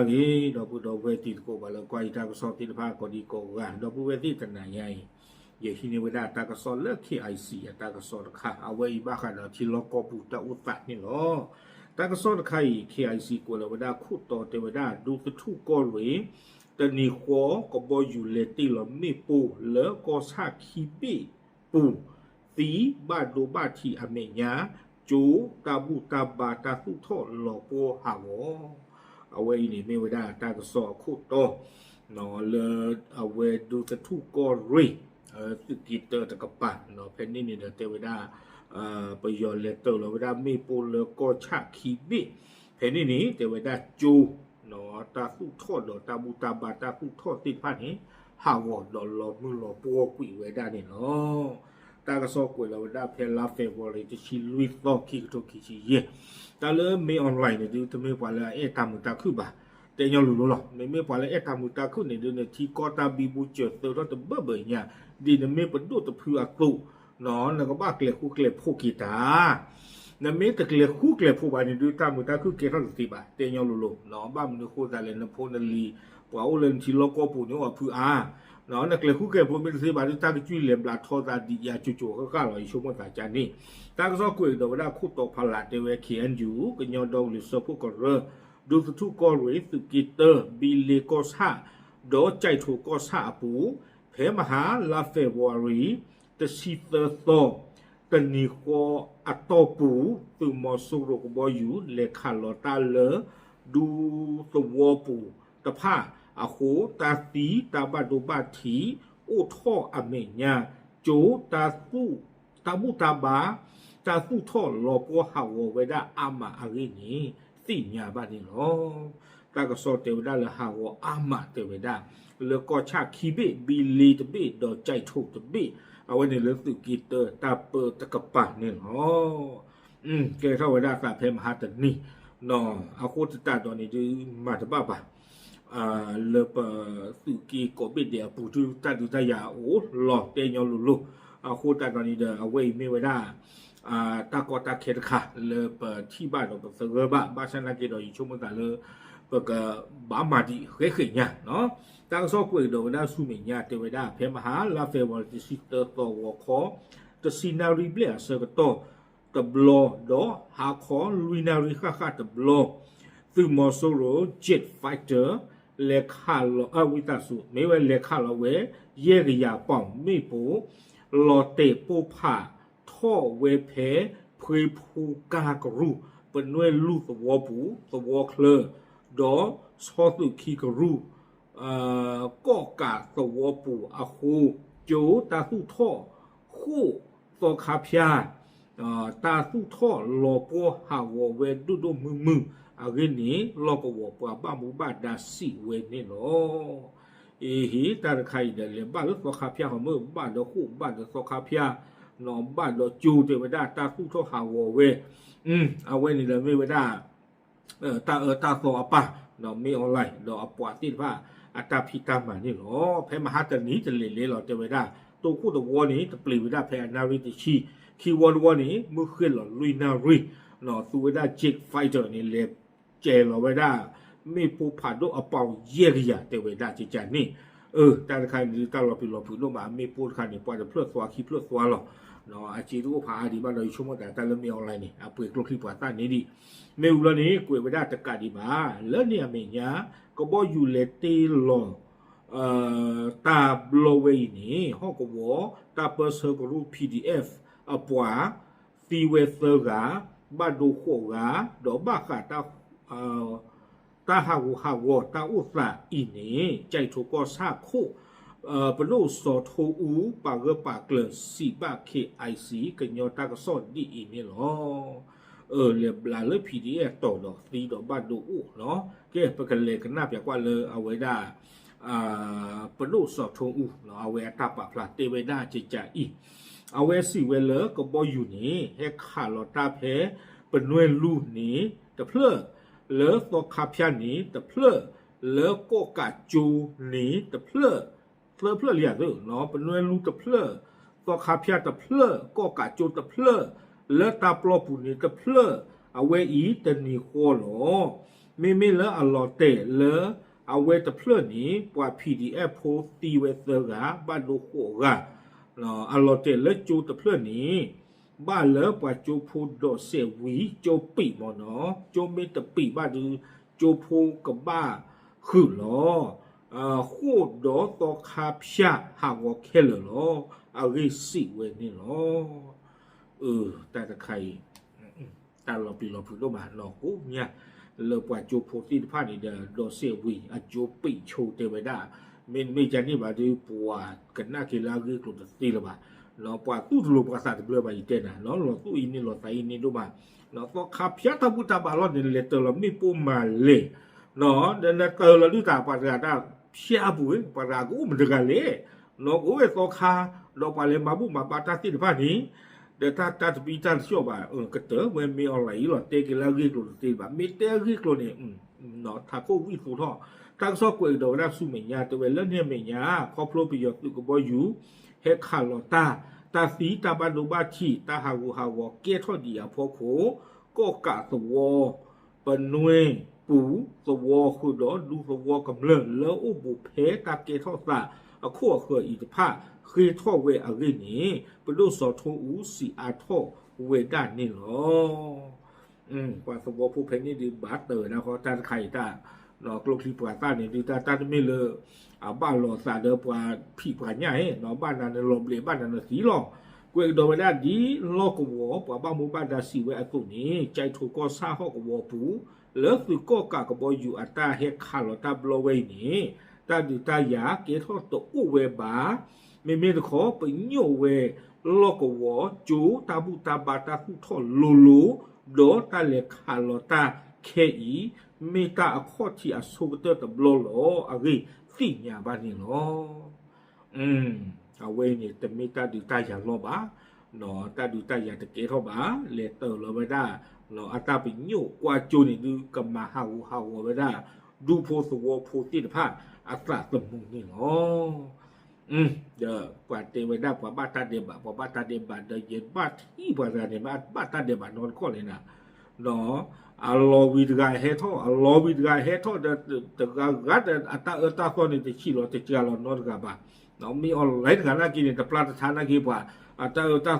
ဂ့ၤ ဒီပုၢ်ဒီဝဲၢ်တံၤသကိးဘၣ်လၢကွၢ်ယတၢ်ကစီၣ်သ့ၣ်တဖၣ်ကိးဒံကိးဂၤ ဒီပုၢ်ဝဲၢ်သ့ၣ်တနၤညါအံၤ ယဟံးန့ၢ်ဝဲဒၣ်တၢ်ကစီၣ်လၢ K I C အတၢ်ကစီၣ်တခါ အဝဲအံၤဘၣ်ဃးဒီးထံလီၢ်ကီၢ်ပူၤတၢ်အိၣ်သးန့ၣ်လီၤ. တၢ်ကစီၣ်တခါအံၤ K I C ကွဲးလီၤဝဲဒၣ်ခိၣ်တီတဲဝဲဒၣ် ဒူသထူၣ်ကီၢ်ရ့ၣ် တနံၤဃီ ကဘီယူၤလဲၤတ့ၢ်လီၤမ့ၣ်ပိၢ်လၢကီၢ်ဆၣ်ခံဘ့ၣ်ပူၤ သံဘၣ်ဒိဘၣ်ထံးအမဲာ်ညါ ကၠိတၢ်ဘူၣ်တၢ်ဘါတၢ်သူၣ်ထီၣ်လီၤပှီၢ်ဟးဂီၤ အဝဲအံၤန့ၣ်မ့ၢ်ဝဲဒၣ်တၢ်ကစီၣ်အခိၣ်တီ လၢအဝဲဒူသထူၣ်ကီၢ်ရ့ၣ် သုးက့တၢတကပၤ ဖဲန့ၣ်န့ၣ်ဒီးတဲဝဲဒၣ် ပယီၤလဲၤတ့ၢ်လီၤဝဲဒၣ်မ့ၣ်ပိၢ်လၢကီၢ်ဆၣ်ခံဘ့ၣ် ဖဲန့ၣ်န့ၣ် တဲဝဲဒၣ်ကၠိ တၢ်သူၣ်ထီၣ်ဒီးတၢ်ဘူၣ်တၢ်ဘါတၢ်သူၣ်ထီၣ်သ့ၣ်တဖၣ်န့ၣ် ဟးဂီၤဒီးလီၤမုၢ်လီၤပှီၢ်ကွံာ်ဝဲဒၣ်န့ၣ်လီၤ. တၢ်ကစီၣ်ကွဲးလီၤဝဲဒၣ်ဖဲလါ February တဆံလွံၢ်သီ ခံကထိခံဆံယဲၢ် တၢ်လၢမ့ၢ် online န့ၣ်ဒုး တမ့ၢ်ပှၤလၢအအဲၣ်တၢ်မုာ်တၢ်ခုၣ်ဘၣ် တဲညီလိၤလိၤလီၤ. မ့မ့ၢ်ပှၤလၢအဲၣ်တၢ်မုာ်တၢ်ခုၣ်န့ၣ်ဒုး နထံကီၢ်တၢ်ဘံဘူစၢၤသၢထီၣ်တဘၢဘၢညါ ဒ်နမ့ၢ်ပဒိၣ်တဖုအသိး နကဘၣ်ကျဲၤဃူကျဲၤဖိးက့ၤတၢ် နမ့ၢ်တကျဲၤဃူကျဲၤဖိးဘၣ်န့ၣ်ဒုး တၢ်မုာ်တၢ်ခုၣ်ကဲထီၣ်တသ့ဘၣ် တဲညီလိၤလိၤ ဘၣ်မနုၤဃိသးလဲၣ် နဖိနလံၤ ပှၤအိၣ်လၢနထံလီၢ်ကီၢ်ပူၤန့ၣ်အိၣ်အဖုအါ နကျဲၤဃူကျဲၤဖိးမ့ၢ်တသ့ဘၣ်ဒုး တၢ်ကစၢ်လဲၤဘျးထီသးဒံးယၤကၠိကၠိဃၣ်ဃၣ်လီၤ ယဆိကမိၣ်သးကန့ၣ် တၢ်ကစီၣ်ကွဲးကဒီးဝဲဒၣ်ခိၣ်တီဖးလးတဲဝဲ K N U ကညီဒီကလုာ်စၢဖှိၣ်ကရၢ ဒူသထူၣ်ကီၢ်ရ့ၣ် သုးက့တၢ ဘံလ့ကီၢ်ဆၣ် ဒီးကၠဲးထိးကီၢ်ဆၣ်အပူၤ ဖဲမဟါလါ February တဆံသၢသီ တနံၤဃီအတီၢ်ပူၤ သုးမီၤစိရိၤကဘီယူၤ လဲၤခးလီၤတၢ်လၢ ဒူသဝီပူၤတဖၣ်အဃိ တၢ်သံတၢ်ဘၣ်ဒိဘၣ်ထံး အိၣ်ထီၣ်အမဲာ်ညါ ကၠိ တၢ်ဘူၣ်တၢ်ဘါ တၢ်သူၣ်ထီၣ်လီၤပှီၢ်ဟးဂီၤဝဲဒၣ်အါမးအဂ့ၢ်န့ၣ် သ့ၣ်ညါဘၣ်န့ၣ်လီၤ. တၢ်ကစီၣ်တဲဝဲဒၣ်လၢဟးဂီၤအါမးတဲဝဲဒၣ် လၢကီၢ်ဆၣ်ခံဘ့ၣ် ဘံလ့တဘ့ၣ် ဒီးကၠဲးထိးတဘ့ၣ် အဝဲန့ၣ်လၢသုးက့တၢတၢ်ပၢတကပၤန့ၣ်လီၤ. ကဲထီၣ်ဝဲဒၣ်အသးဖဲမဟါတနံၤ အဃိသတးဒီးန့ၣ်ဒုးမၤတဘၣ်ဘၣ် လၢပသုးက့ကိးဘ့ၣ်ဒဲးအပူၤဒုးတၢ်ဒုးတၢ်ယၤအိၣ်လီၤတဲညီလိၤလိၤ အဃိသတးဒီးန့ၣ်ဒီး အဝဲအံၤမ့ၢ်ဝဲဒၣ် တၢ်ကီတၢ်ခဲတခါလၢပထံၣ်ဘၣ်ဒီးပသဂၢၢ်ဘၣ် ဘၣ်ဆၣ်နာ်က့ဒီးယဆိကမိၣ်သးလၢ ပကဘၣ်မၤဒံးဃဲဃဲညါ တၢ်ကစီၣ်ကွဲးကဒီးဝဲဒၣ်ဆူမဲာ်ညါတဲဝဲဒၣ် ဖဲမဟါလါ February တဆံသၢသီဂီၤခီ တဆံနၣ်ရံၣ်ဘျဲၣ်အဆၢကတီၢ် တဘျီ ဒီးဟါခီလွံၢ်နၣ်ရံၣ်ဃၣ်ဃၣ်တဘျီ သုးမီၤစိရိၤ Jet Fighter လဲၤခးလီၤ အဝံသးစူၤ မ့ၢ်ဝဲလဲၤခးလီၤဝဲ ယဲၢ်ကယၤပီၣ်မ့ၣ်ပိၢ် လီၤတဲာ်ပိၢ်ဖးထီၣ်ဝဲဖဲ ဖှ့ဖူကါကရူၢ် ပနွဲၢ်လူၢ်သဝီပူၤ သဝီချၢ ဒီးဆီသုးခံကရူၢ် ကီၣ်ကးသဝီပူၤအဃိ ကၠိတၢ်သူၣ်ထီၣ်ဃိၣ်သီခါဖၠါ တၢ်သူၣ်ထီၣ်လီၤပှီၢ်ဟးဂီၤဝဲဒိၣ်ဒိၣ်မုၢ်မုၢ်အဂ့ၢ်န့ၣ် လီၢ်ကဝီၤပှၤဘၣ်မူဘၣ်ဒါစံးဝဲန့ၣ်လီၤ. အဟ့ၣ် တၢ်တခါအံၤဒီး လဲၤဘၣ်လၢသီခါဖၠါ ဟီမ့ၢ်ဘၣ်ဒီးဃိၣ်ဘၣ်ဒီးသီခါဖၠါ ဘၣ်ဒီးကၠိတဲဝဲဒၣ်တၢ်သူၣ်ထီၣ်ဟးဂီၤဝဲ အဝဲန့ၣ်ဒီးမ့ၢ်ဝဲဒၣ် တၢ်အၢတၢ်သီအပၢ် မ့ၢ် online ဒီးအပှၤသ့ၣ်တဖၣ်အတၢ်ဖံးတၢ်မၤန့ၣ်လီၤ. ဖဲမဟါတနံၤတလဲၤလဲၤလီၤတဲဝဲဒၣ် တိခိၣ်တဝီန့ၣ် တပျံၤဝဲဒၣ်ဖဲအနၣ်ရံၣ်တဆံ ခံဝီတဝီန့ၣ် မုၢ်ဃ့ၢ်လီၤလွံၢ်နၣ်ရံၣ် သူဝဲဒၣ် Jet Fighter န့ၣ် လဲၤကဲၤလီၤဝဲဒၣ် မ့ၣ်ပိၢ်ဖးဒိၣ်အပီၣ်ယဲၢ်ကယၤတဲဝဲဒၣ်ကကန့ၣ် အၢ တၢ်တခါန့ၣ်ဒုး တၢ်လီၤပျံၤလီၤဖုးဒိၣ်မး မ့ၣ်ပိၢ်တခါန့ၣ် ပှၤတဖျၢၣ်သွါခံဖျၢၣ်သွါလီၤ. အစ့တအိၣ်ဖးအါဒံးဘၣ်ဒီး ယဆိကမိၣ်သးတၢ်လၢမ့ၢ် online န့ၣ် အပှ့ၤကျိချံပှၤသၣ်န့ၣ်ဒံး မ့ၢ်ဝံၤလီၤန့ၣ် ကွဲးဝဲဒၣ်တကးဒံးဘၣ် လၢန့ၣ်အမဲာ်ညါ ကဘီယူၤလဲၤတ့ၢ်လီၤ တၢ်ဘျီဝဲအံၤန့ၣ် ဟီၣ်ကဝီၤ တၢ်ပၢဆှၢကရူၢ် P D F အပှၤ သံဝဲသၢဂၤ ဘၣ်ဒိဃိးဂၤ ဒီးဘၣ်ဃး တၢ်ဟးဂူာ်ဟးဂီၤတၢ်အိၣ်သးအံၤန့ၣ် ကၠဲးထိးကီၢ်ဆၣ်ခိၣ် ပဒိၣ်စီၤထိအူ ပာ်ဂၢၢ်ပာ်ကျၢၤစံးဘၣ် K I C ကညီတၢ်ကစီၣ်ဒ်အံၤန့ၣ်လီၤ. အၢ လဲၤဘျးလၢ P D F တီၤဒီးသံဒီးဘၣ်ဒိအိၣ်လီၤ. ကဲ ပကလဲၤကနၣ်ပၠးကွၢ်လၢအဝဲဒၣ် ပဒိၣ်စီၤထိအူ အဝဲအတၢ်ပာ်ဖျါတဲဝဲဒၣ်ကကအံၤ အဝဲစံးဝဲလၢကဘီယူၤန့ၣ် ဟဲခးလီၤတၢ်ဖဲ ပနွဲၢ်လူၢ်န့ၣ်တဖျၢၣ် လၢသီခါဖၠါန့ၣ်တဖျၢၣ် လၢကီၣ်ကးကၠိန့ၣ်တဖျၢၣ် သၢဖျၢၣ်လံဧါသ့ၣ် ပနွဲၢ်လူၢ်တဖျၢၣ် သီခါဖၠါတဖျၢၣ် ကီၣ်ကးကၠိတဖျၢၣ် လၢတၢ်ပျီပူၤန့ၣ်တဖျၢၣ် အဝဲအံၤတနံၤဃီလီၤ. မ့မ့ၢ်လၢအလီၤတဲာ်လၢအဝဲတဖျၢၣ်န့ၣ် ပှၤ P D F ဖိသံဝဲသၢဂၤ ဘၣ်ဒိဃိးဂၤ, အလီၤတဲာ်လၢကၠိတဖျၢၣ်န့ၣ် ဘၣ်လၢပှၤကၠိဖိဒိးစဲးဝံၤ ကၠိပံာ်မ့ၢ်နီၤ, ကၠိမ့ၢ်တပံာ်ဘၣ်ဒီး ကၠိဖိကဘၣ်ဃုာ်လီၤ. ဃိၣ်ဒီးသီခါဖၠၣ်ဟးဂီၤခဲလၢာ်လီၤ. အဂ့ၢ်စံးဝဲန့ၣ်လီၤ. အၢ တၢ်တခါအံၤ တၢ်လီၤပျံၤလီၤဖုးဒိၣ်မးနီၤ ကိးညါ လၢပှၤကၠိဖိသ့ၣ်တဖၣ်န့ၣ်ဒီး ဒိးစဲးဝံၤ အကၠိပံာ်ဆိတဲဝဲဒၣ်, မ့တမ့ၢ်ကန့ၣ်ဘၣ်ဒီး ပှၤကနၣ်က့ၤလၢအဂ့ၢ်ကျိၤတသ့လၢၤဘၣ်, ပှၤသူၣ်တလိၤပှၤသးတဘျၢဘၣ် ယတဲနၤ, လီၤသူၣ်အံၤန့ၣ်လီၤသးအံၤန့ၣ်ဒိၣ်မး, သီခါဖၠၣ်တၢ်ဘူၣ်တၢ်ဘါလီၢ်န့ၣ် လဲၤတၢၤလီၤမ့ၣ်ပိၢ်မၤလဲၣ်, ဒီးနတၢၤလီၤဒုၣ်တၢ်ပှၤတဂၤတၢ်ဖၠၣ်အပူၤ ပှၤတဂၤကအိၣ်မတဂၤလဲၣ်, နီၢ်ကအိၣ်ဝဲသီခါ, ဒီးပှၤလဲၤမၤဘူၣ်မၤဘါတၢ်သ့ၣ်တဖၣ်န့ၣ်, ဒီးတၢ်တၢ်တပံတၢ်တဆှီၣ်ဘၣ်, ကတၢၢ်ဝဲမ့ၢ်အီၤလၢအံၤလီၤ တဲက့ၤလၢအဂ့ၢ်ကျိၤတသ့ဘၣ်, မ့ၢ်တဲအဂ့ၢ်ကျိၤန့ၣ် ထးခိၣ်ဝံၣ်သိထီၣ်, တၢ်ကစီၣ်ကွဲးကဒီးဝဲဒၣ်ဆူမဲာ်ညါ တဲဝဲလၢန့ၣ်အမဲာ်ညါ ခီဖျိပယီၤသုးကဘီယူၤ ဟဲခးလီၤတၢ်, တၢ်သံတၢ်ဘၣ်ဒိဘၣ်ထံး တၢ်ဟးဂူာ်ဟးဂီၤကဲထီၣ်ဒံးအဖီခိၣ်, ကီၣ်ကးသဝီ ပနွဲၢ်ပူၤသဝီဃုာ်ဒီးဒူသဝီကမျၢၢ် လၢအိၣ်ဘူးဖဲတၢ်ကဲထီၣ်သးအခိၣ်အဃၢၤအံၤတဖၣ် ဃ့ထီၣ်ဝဲအဂ့ၢ်န့ၣ် ပဒိၣ်စီၤထိအူစံးအါထီၣ်ဝဲဒၣ်န့ၣ်လီၤ. ပှၤသဝီဖိဖဲန့ၣ်ဒုးဘၣ်တၢၢ်ဝဲဒၣ်ဃီ တၢ်တခါအံၤတၢ် ကျိချံပှၤသၣ်န့ၣ်ဒုး တၢ်တမ့ၢ်လၢ အဘၣ်လီၤသးဒီးပှၤဖံးပှၤညၣ်အံၤ ဘၣ်နၤနလီၤဘျဲးဘၣ်နၤနသံလီၤ. ကွဲးကဒီးဝဲဒၣ်ဒ် လီၢ်ကဝီၤ ပှၤဘၣ်မူဘၣ်ဒါစံးဝဲအသိးန့ၣ် ကၠဲးထိၣ်ကီၢ်ဆၣ်ဟီၣ်ကဝီၤပူၤ လၢသုးကီၣ်ကးကဘီယူၤအတၢ်ဟဲခးလီၤတၢ်ဘျီဝဲအံၤန့ၣ် တၢ်ဒုးတၢ်ယၤကဲထီၣ်တအိၣ်ဝဲဘၣ်. မ့မ့ၢ်တခီ ပညိၣ်ဝဲ လီၢ်ကဝီၤကၠိ တၢ်ဘူၣ်တၢ်ဘါတၢ်သူၣ်ထီၣ်လိၤလိၤ ဒီးတၢ်လဲၤခးလီၤတၢ်ခဲအံၤ မ့ၢ်တၢ်အခီၣ်ထံးအဆိကတၢၢ်တဘျီလီၤအဂ့ၢ်သ့ၣ်ညါဘၣ်န့ၣ်လီၤ. အဝဲအံၤန့ၣ် တမ့ၢ်တၢ်ဒုးတၢ်ယၤလီၤဘၣ်, တၢ်ဒုးတၢ်ယၤတကဲထီၣ်ဘၣ်, လဲၤတၢၤလီၤဝဲဒၣ် အတၢ်ပညိၣ်ကွၢ်ကၠိန့ၣ်ဒုး ကမၤဟးဂူာ်ဟးဂီၤဝဲဒၣ် ဒူဖိသဝီဖိသ့ၣ်တဖၣ်အသးသမူန့ၣ်လီၤ. ဒီးပှၤတဲဝဲဒၣ်ပှၤဘၣ်တၢ်ဒဲးဘး ပှၤဘၣ်တၢ်ဒဲးဘးဒီး ယဘၣ်ထံၣ်ပှၤတဂၤန့ၣ် ဘၣ်တၢ်ဒဲးဘးနီတခီၣ်လဲၣ်နၤ, အလီၤဝံၤတဂၤဟဲထီၣ် အလီၤဝံၤတဂၤဟဲထီၣ်ဒီး တဂၤဂၤဒီးအတၢ်အၢတၢ်သီန့ၣ် တဆံးလီၤတစှၤလီၤနီတဂၤဘၣ်, မ့ၢ်အီၤလဲၣ်တဂၤနာ်က့န့ၣ် တပျၢ်တထါနာ်က့ပှၤ အတၢ်အၢတၢ်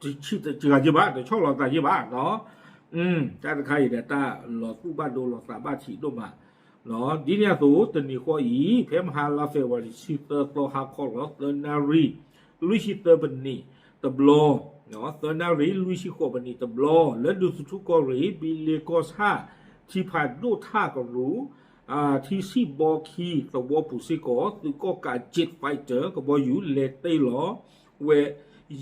သီ တဆံးတစှၤယ့ၢ်ဘၣ် တဆီၣ်လီၤသးယ့ၢ်ဘၣ်နီၤ, တၢ်တခါအံၤဒီးတၢ်လီၤသူၣ်ဘၣ်ဒိလီၤသးဘၣ်ထံးဒိၣ်မး ဒ်န့ၣ်အသိး တနံၤဃီအံၤ ဖဲမဟါလါ February တဆံသၢသီ ဟါခီလီၤ သၢနၣ်ရံၣ် လွံၢ်ဆံသၢပနံးတဘျီ, သၢနၣ်ရံၣ် လွံၢ်ဆံဃိးပနံးတဘျီ လၢဒူသထူၣ်ကီၢ်ရ့ၣ် ဘံလ့ကီၢ်ဆၣ် ထံဖးဒိၣ်ထၣ်ကရူၢ် ထံဆံၣ်ဘီခံသဝီပူၤစ့ၢ်ကီး သုးကီၣ်ကး Jet Fighter ကဘီယူၤ လဲၤတ့ၢ်လီၤဝဲ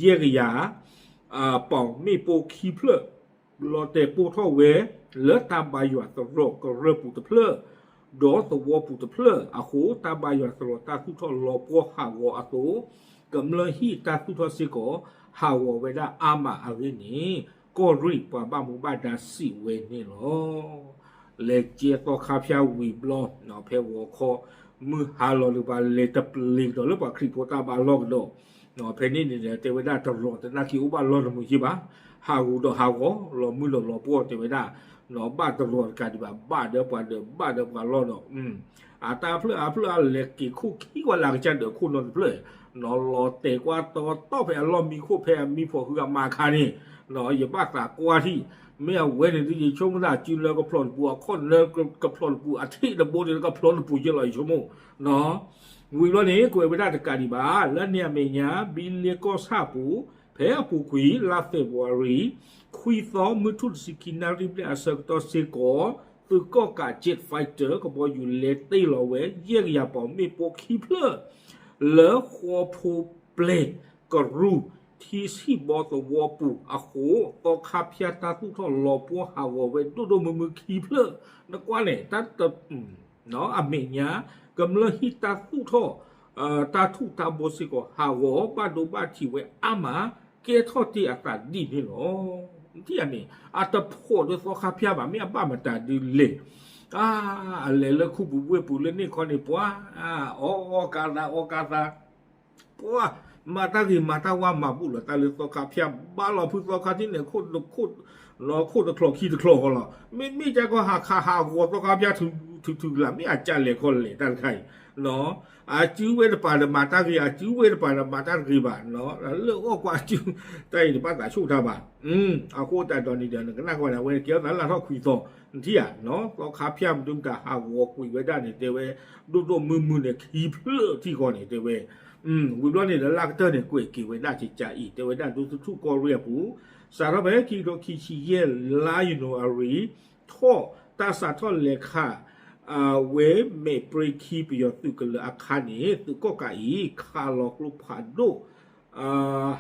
ယဲၢ်ကယၤ ပီၣ်မ့ၣ်ပိၢ်ခံဖျၢၣ် လီၤတဲာ်ပိၢ်ထီၣ်ဝဲ လၢတၢ်ဘါယွၤသရိာ်ကရၢၢ်ပူၤတဖျၢၣ် ဒီးသဝီပူၤတဖျၢၣ်အဃိ တၢ်ဘါယွၤသရိာ်တၢ်သူၣ်ထီၣ်လီၤပှီၢ်ဟးဂီၤအသိး ကမျၢၢ်ဟံၣ်တၢ်သူၣ်ထီၣ်စ့ၢ်ကီး ဟးဂီၤဝဲဒၣ်အါမးအဂ့ၢ်န့ၣ် ကီၢ်ရ့ၣ်ပှၤဘၣ်မူဘၣ်ဒါစံးဝဲန့ၣ်လီၤ. လဲၤကဲသီခါဖၠၣ်ဝံၤဘျီ ဖဲဂီၤခီ မုၢ်ဟါလီၤဒီးပှၤလဲၤတပျ့ၤကဒီးလၢပှၤခရံာ်ဖိတၢ်ဘါလီၢ်ကဒီး ဖဲန့ၣ်န့ၣ်ဒီး တဲဝဲဒၣ်တရီၤတနာ်က့အိၣ်ဘၣ်လီၢ်တမုာ်ယ့ၢ်ဘၣ်, ဟးဂူာ်ဒီးဟးဂီၤ လီၤမုၢ်ဒီးလီၤပှီၢ်တဲဝဲဒၣ်, ဘၣ်တရီၤတကးဒံးဘၣ် ဘၣ်ဒီးပှၤဒီးဘၣ်ဒီးပှၤလီၢ်ဒီး အတၢ်ဖျၢၣ်အါဖျၢၣ်အါလဲၤက့ၤခိၣ်ခံကွၢ်လၢကစၢ်ဒၢးခိၣ်နီတဖျၢၣ်, နီၤလီၤတဲာ်ကွၢ်တီတီဖဲအလီၢ်မံခိၣ်ဖဲအမံဖီၣ်ဟုအမါခါန့ၣ်, ယဘၣ်သးကွၢ်ထံၣ်, မ့ၢ်အဝဲန့ၣ်ဒုးယဆိကမိၣ်သး စုလၢကဖျီၣ်တပူၤအခီၣ်နၢကဖျီၣ်တပူၤအထံၣ်တဘိန့ၣ် ကဖျီၣ်တပူၤယဲၢ်လီၤယဆိကမိၣ် ဝံၤဘျီန့ၣ် ကွဲးဝဲဒၣ်တကးဒံးဘၣ် လၢန့ၣ်အမဲာ်ညါ ဘံလ့ကီၢ်ဆၣ်ပူၤ ဖဲအပူၤကွံာ် လါ February ခွံသီ မုၢ်ထူၣ်တဆံခံနၣ်ရံၣ်ဘျဲၣ်အဆၢကတီၢ်စ့ၢ်ကီး သုးကီၣ်ကး Jet Fighter ကဘီယူၤလဲၤတ့ၢ်လီၤဝဲ ယဲၢ်ကယၤပီၣ်မ့ၣ်ပိၢ်ခံဖျၢၣ် လၢဃီဖိပျဲၢ်ကရူၢ် ထံဆံၣ်ဘီသဝီပူၤအဃိ သီခါဖၠၣ်တၢ်သူၣ်ထီၣ်လီၤပှီၢ်ဟးဂီၤဝဲဒိၣ်ဒိၣ်မုၢ်မုၢ်ခံဖျၢၣ် နကွၢ်န့ၣ် တၢ် အမဲာ်ညါ ကမျၢၢ်ဟံၣ်တၢ်သူၣ်ထီၣ် တၢ်ထူၣ်တၢ်ဘိစ့ၢ်ကီး ဟးဂီၤဘၣ်ဒိဘၣ်ထံးဝဲအါမး ကဲထီၣ်တ့ၢ်အသးဒ်န့ၣ်လီၤ. ထံၣ်န့ၣ် အတဖိးဒီးသီခါဖၠၣ်ဘၣ် မ့ၢ်အဘၣ်မတၤဒုးလဲၣ်, အလဲၤလၢခူပူၤဝ့ၢ်ပူၤလၢန့ၣ်ခီန့ၣ် ပှၤ အီၣ်အီကၤသးအီကၤသး ပှၤ မၤတၢ်ဂ့ၤမၤတၢ်ဝါ မၤဘူၣ်လီၤတၢ်လၢသီခါဖၠၣ် ဘါလီၤဖုသီခါထံၣ်န့ၣ် ခိၣ်တခိၣ် ခိၣ်တချီၣ်ခံတချီၣ်ဃီလီၤ. မ့မ့ၢ်ကၢ်ကီဟးခးဟးဂီၤသီခါဖၠၣ် ထုထုကလး မ့ၢ်အကၢ်လဲၤခီလဲၤတၢ်တခါအံၤ အစုဝဲတပၤဒီးမၤတၢ်ဂ့ၤ အစုဝဲတပၤဒီးမၤတၢ်တဂ့ၤဘၣ် လၢအီၣ်ကွၢ်အစု တၢ်အံၤတဘၣ်သးဆူၣ်တၢ်ဘၣ်. အဃိသတးဒီးန့ၣ်ဒီး နကနၣ်ကွၢ်န့ၣ် အဝဲကဲထီၣ်သးလၢထီၣ်ခွံသီ နထံၣ်ဧါ သီခါဖၠၣ်မဒုမတၤဟးဂီၤကွံာ်ဝဲဒၣ်န့ၣ် တဲဝဲ ဒိၣ်ဒိၣ်မုၢ်မုၢ်န့ၣ် ခံဖျၢၣ်ထံၣ်ဃီန့ၣ် တဲဝဲ ဝံၤဘျီန့ၣ်ဒီး လၢကတၢၢ်န့ၣ် ကွဲးက့ၤဝဲဒၣ်ကကးအံၤ တဲဝဲဒၣ်ဒူသထူၣ်ကီၢ်ရ့ၣ်အပူၤ စးထီၣ်ဖဲခံကထိခံဆံယဲၢ် လါယနူၤအါရံၤ ထီၣ်တၢ်စးထီၣ်လဲၤခး အဝဲမဲာ်ပြ့ခံပယီၤသုးကလၢၤအခါန့ၣ် သုးကီၣ်ကးအံၤ ခးလီၤကျိဖးဒိၣ်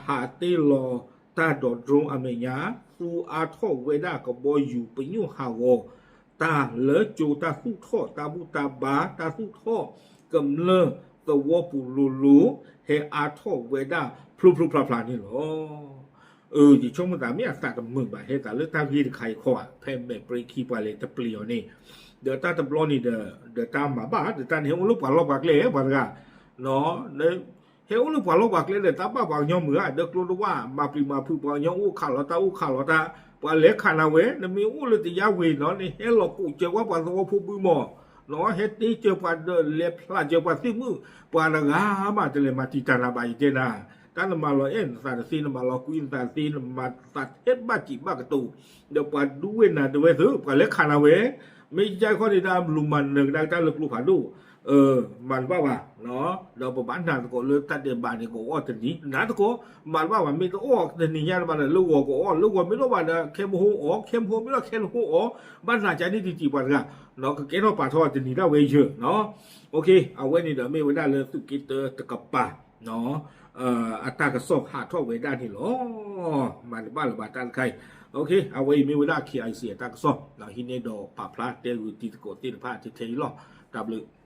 ဟးတ့ၢ်လီၤတၢ်ဒီး drone အမဲာ်ညါ သူအါထီၣ်ဝဲဒၣ်ကဘီယူၤပညိၣ်ဟးဂီၤ တၢ်လၢကၠိတၢ်သူၣ်ထီၣ်တၢ်ဘူၣ်တၢ်ဘါ တၢ်သူၣ်ထီၣ်ကမျၢၢ်သဝီပူၤလိၤလိၤ ဟဲအါထီၣ်ဝဲဒၣ်ဖျိဖျိဖျါဖျါန့ၣ်လီၤ. ယဆိကမိၣ်သးမ့ၢ်အသးတမုာ်ဘၣ် ဟဲသးလၢတၢ်ဂ့ၢ်တခါအံၤခီဧါ ဖဲမဲာ်ပြ့ခံပှၤလဲၤတပျံၤအီၤန့ၣ် ဒီးတၢ်တဘျီန့ၣ်ဒီး ဒီးတၢ်မၤဘၣ် ဒီးတၢ်န့ၣ်ဟဲအိၣ်လၢပှၤလီၢ်ပှၤကျဲ ပှၤတဂၤ ဟဲအိၣ်လၢပှၤလီၢ်ပှၤကျဲဒီး တၢ်ဘၣ်ပှၤကညီမုာ်ဧါ ဒီးကျိတဝၣ် မၤပျံၤမၤဖုးပှၤကညီအိၣ်ခးလီၤတၢ်အိၣ်ခးလီၤတၢ် ပှၤလဲၤခးနၤဝဲ နမ့ၢ်အိၣ်လၢတယါဝ့ၤနီၤ နဟဲလီၤကိးစၢၤဝဲပှၤသဝီဖိဘုမီၢ် ဟဲတ့စၢၤပှၤဒီးလဲၤဖျးစၢၤပှၤသ့ၣ်မုၣ် ပှၤတဂၤမးတလဲၤမၤတံာ်တာ်နၤဘၣ်ယတဲနၤ တၢ်နမၤလီၤအဲၣ်နသးတသ့ နမၤလီၤကွံနသးတသ့ နမၤသးထဲဘၣ်စံးဘၣ်ကတိၤ ဒီးပှၤဒူဝဲနၤတဲဝဲသု ပှၤလဲၤခးနၤဝဲ မ့ၢ်ကဲခီန့ၣ်ဒၣ်မၤလိမၤနၢၤကဒါက့ၤတၢ်လၢကျိဖးဒိၣ် မၤတဘၣ်ဘၣ် ဒီးပဘၣ်နာ်သကိးလၢတၢ်ဒဲးဘးန့ၣ် ကအီၣ်တနံၤ နာ်သကိး မၤတဘၣ်ဘၣ် မ့ၢ်တအီၣ်တနံၤညါတဘၣ်ဒီး လၢဂီၤကအီၣ် လၢဂီၤမ့ၢ်တအိၣ်ဘၣ်ဒီး ခဲမဟိအီၣ် ခဲမဟိမ့ၢ်တအိၣ်ခဲလၢဟိအီၣ် ဘၣ်နာ်ကန့ၣ်တံၢ်တံၢ်ပှၤတဂၤ ကကဲထီၣ်ပာ်ထီၣ်တနံၤဒၣ်ဝဲယၢၤ အဝဲန့ၣ်ဒီးမ့ၢ်ဝဲဒၣ်လၢသုးက့တၢတကပၤ အတၢ်ကစီၣ်ဟးထီၣ်ဝဲဒၣ်န့ၣ်လီၤ. မၤတဘၣ်လၢၤဘၣ်တၢ်တခါအံၤ အဝဲအံၤမ့ၢ်ဝဲဒၣ် KIC အတၢ်ကစီၣ် ဟံးန့ၢ်ဒီးပာ်ဖျါတဲဂုာ်တံၤသကိးသ့ၣ်တဖၣ်ထဲထဲအံၤလီၤ. တၢ်ဘျုး